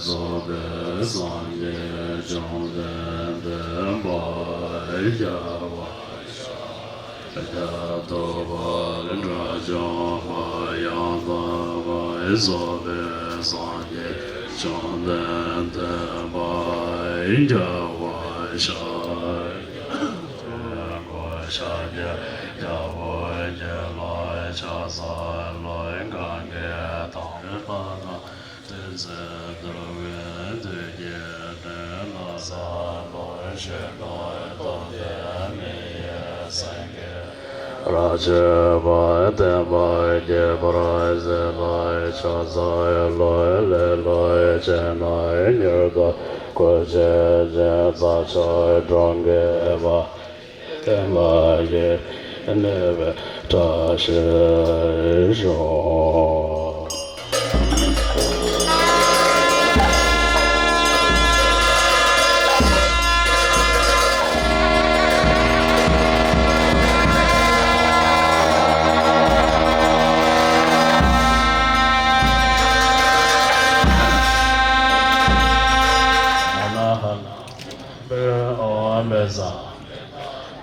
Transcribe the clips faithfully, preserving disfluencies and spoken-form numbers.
བཟོད་པའི་སངས་རྒྱས་བཅོམ་ལྡན་འདས་དཔལ་རྒྱལ་བ་ཤཱཀྱ་ཐུབ་པ་དགྲ་བཅོམ་པ་ཡང་དག་པར་རྫོགས་པའི་སངས་རྒྱས་བཅོམ་ལྡན་འདས་དཔལ་རྒྱལ་བ་ཤཱཀྱ་ཐུབ་པ་ཤཱཀྱ་རྒྱལ་པོ་ཁྱེད་ལ་ཕྱག་འཚལ་ལོ། གང་གིས་དང་པོ་ན། དེ་ཚེ་འདུལ་བའི་དུས་ཀྱི་དྲིན་ལ་བསམ་པ་ཞིག་ཏུ་ཐོབ་སྟེ་མི་ཡི་སེང་གེ་རབ་བྱེད་པ་བསྟན་པ་རྒྱས་པར་བྱེད་པའི་ཕྱག་འཚལ་ལོ། ལེ་ལོ་ཅན་ནི་མྱུར་དུ་འགོད་བྱེད་ཅིང་། རྩྭ་མཆོག་གྲོང་ཁྱེར་པ། བསྟན་པ་རྒྱས་ནུས་པའི་བཀྲ་ཤིས་ཤོག། ཨ་ན་ཧ་ན། ཨོ་མེ་ཟ།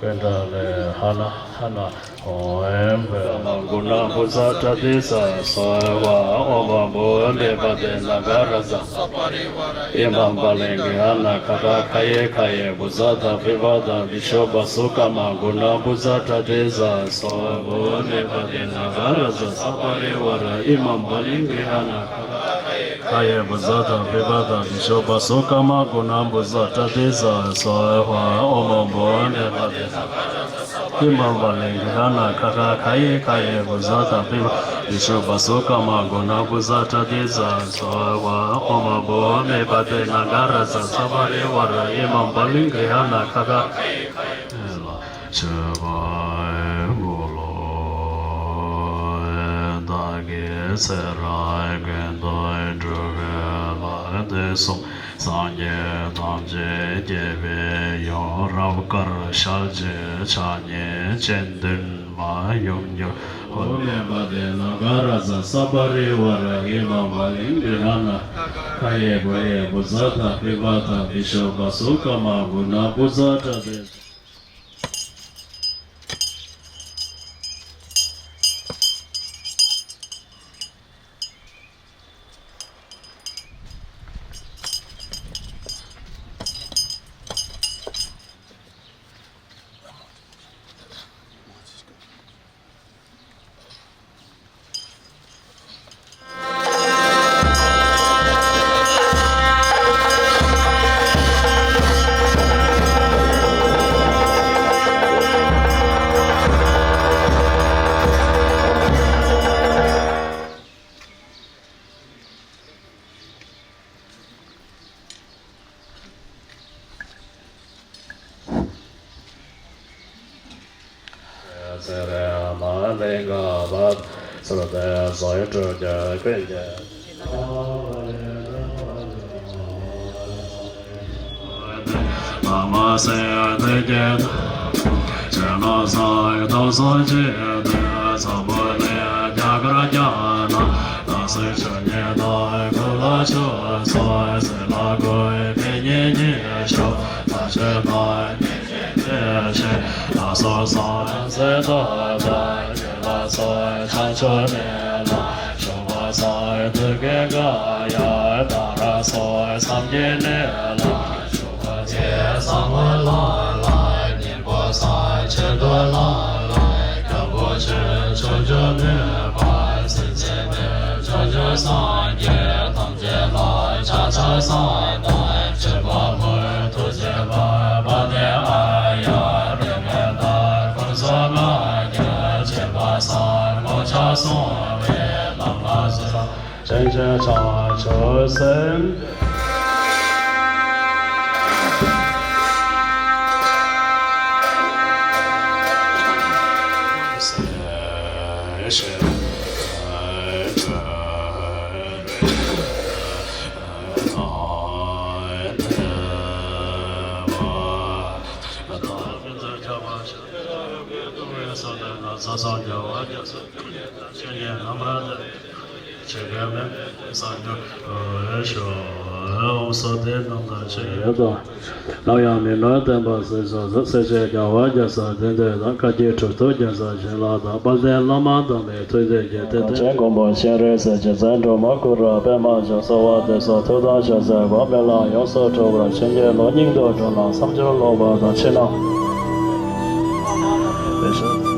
པཎ་ཌ་ལས་ཧ་ན་ཧ་ན་ཧོ་ཨེམ་བྷེ། མ་གུ་ཎ་བུ་ཛ་ཏྲ་ཏི་ཛ་སྭཱ་ཧཱ། ཨོཾ་བྷོ་དྷི་པ་ཏི་ནཱ་ག་རཱ་ཛ། ཨི་མཾ་པཱ་ལིང་གི་ཧ་ན་ཁ་ཁ་ཁ་ཡེ་ཁ་ཡེ་བུ་ཛ་ཏ་བི་བ་ཏ་བི་ཤོ་བ་སུ་ཀ་མ་གུ་ཎ་བུ་ཛ་ཏྲ་ཏི་ཛ་སྭཱ་ཧཱ། ཨོཾ་བྷོ་དྷི་པ་ཏི་ནཱ་ག་རཱ་ཛ་ས་པ་རི་ཝཱ་ར། ཨི་མཾ་པཱ་ལིང་གི་ཧ་ན་ཁ་ཁ་ཁ་ཡེ་བུ་ཛ་ཏ་བི་བ་ཏ་བི་ཤོ་བ་སུ་ཀ་མ་གུ་ཎ་བུ་ཛ་ཏྲ་ཏི་ཛ་སྭཱ་ཧཱ། ཨོཾ་བྷོ་དྷི་པ་ཏི་ནཱ་ག་རཱ་ཛ་ས་པ་རི་ཝཱ་ར། ཨི་མཾ་པཱ་ལིང་གི་ཧ་ན་ཁ་ཁ་ཁ་ཡེ་ཁ་ཡེ་བུ་ཛ་ཏ་བི་བ་ཏ་བི་ཤོ་བ་སུ་ཀ་མ་གུ་ཎ་བུ་ཛ་ཏྲ་ཏི་ཛ་སྭཱ་ཧཱ། ཨོཾ་བྷོ་དྷི་པ་ཏི་ནཱ་ག་རཱ་ཛ་ས་པ་རི་ཝཱ་ར། ཨི་མཾ་པཱ་ལིང་གི་ཧ་ན་ཁ་ཁ་ཁ་ཡེ་ཁ་ཡེ་ལ་མཆོད་པ་འབུལ་ལོ། བདག་གི་ཚེ་རབས་ཀུན་ཏུ་སྒྲུབ་པའི་ལྷ། དུས་གསུམ་སངས་རྒྱས་ཐམས་ཅད་བསྐྱེད་པའི་ཡུམ། རབ་དཀར་ཞལ་གཅིག་ཕྱག་གཉིས་སྤྱན་བདུན་མ། ཡུམ་གྱུར་འོད་མའི་པ་ཏི་ནཱ་ག་རཱ་ཛ་ས་པ་རི་ཝཱ་ར། ཨི་མཾ་པཱ་ལིང་གི་ཧ་ན་ཁ་ཡེ་བུ་ཡེ་བུ་ཛ་ཏ་བི་བ་ཏ་བི་ཤོ་བ་སུ་ཀ་མ་གུ་ཎ་བུ་ཛ་ཏྲ་ཏི། ཚེ་རིང་མ་ལེགས་པ་ཚུལ་ལྡན་བཟང་སྤྲུལ་གྱི་ཀུན་གྱི། ཨ་མ་སེ་ཐུགས་རྗེ་ཆེ། ལ་སོགས་ཐོག་སོགས་ཀྱི་ཚོགས་པོ་ནི་རྒྱ་གར་རྒྱ་ནག་ལ་སོགས་ཆོས་ཉིད་དང་ཀུན་ལ་ཆོས་སོགས་སྲིད་ལ་གོས་པའི་ཉེ་ཉེ་ཤོག་ལ་ཆོས་དང་ཉེ་ཉེ་ལས་ཤེས་ལ་སོགས་སངས་རྒྱས་ཐོབ་པ་ལ་སོགས་བྱང་ཆུབ་ནི་ལ་ཞུགས་པ་སོགས་ཐུགས་ཀའི་བཀའ་ཡང་དག་རབ་སོགས་སངས་རྒྱས་ནི་ལ་ཞུགས་པ་ཚེ་བཟང་པོ་ལ་ལ་སྙིང་པོ་བཟང་ཆེད་དུ་ལ་ལ་རྒྱལ་པོ་ཆེ་ཕྱོགས་བཅུ་མོས་པ་སེམས་ཅན་ཏེ་ཕྱོགས་བཅུ་སངས་རྒྱས་ཐམས་ཅད་ལ་ཕྱག་འཚལ་བསམ་དང་མཆོད་པ་འབུལ། ཐུགས་རྗེ་འཕགས་པ་དེ་ཨཱརྱ་རིགས་ལྔའི་བདག་ཀུན་རྫོབ་ལྔ་བརྒྱ་ཆོས་པ་ཟབ་མོ་ཕྱག་སོང་བའི་ལམ་ལ་སོགས་ཕྱིན་ཆད་བྱང་ཆུབ་སེམས། ཆེ་གེ་མེ་སངས་རྒྱས་ཞུ། འོད་ཟེར་དེ་རྣམས་དང་ཆོས་ཡོད་དོ། ནམ་ཡང་མི་མངོན་བསྟན་པ་སྲིད་ཞུ་གཟིགས། སྲས་བཅས་རྒྱལ་བ་རྒྱལ་སྲས་བསྟན་འཛིན་དང་། བཀའ་བརྒྱུད་གྲུབ་ཐོབ་རྒྱལ་སྲས་བྱིན་རླབས་དང་། དཔལ་ལྡན་བླ་མ་དམ་པའི་ཐུགས་རྗེ་ཀྱིས། དད་ཅན་མགོན་པོ་སྤྱན་རས་གཟིགས་རྗེ་བཙུན་སྒྲོལ་མ་གུ་རུ་པདྨ་འབྱུང་གསོལ་བ་འདེབས་སོ། ཐུགས་དམ་ཞལ་ཟས་གོ་མེད་ལ་ཡོངས་སུ་གྲོལ་བར་བྱིན་གྱིས་རློབས། སྙིང་ཐག་པ་ནས་བསམ་སྦྱོར་ལོག་པ་དང་ཕྱི་ནང་།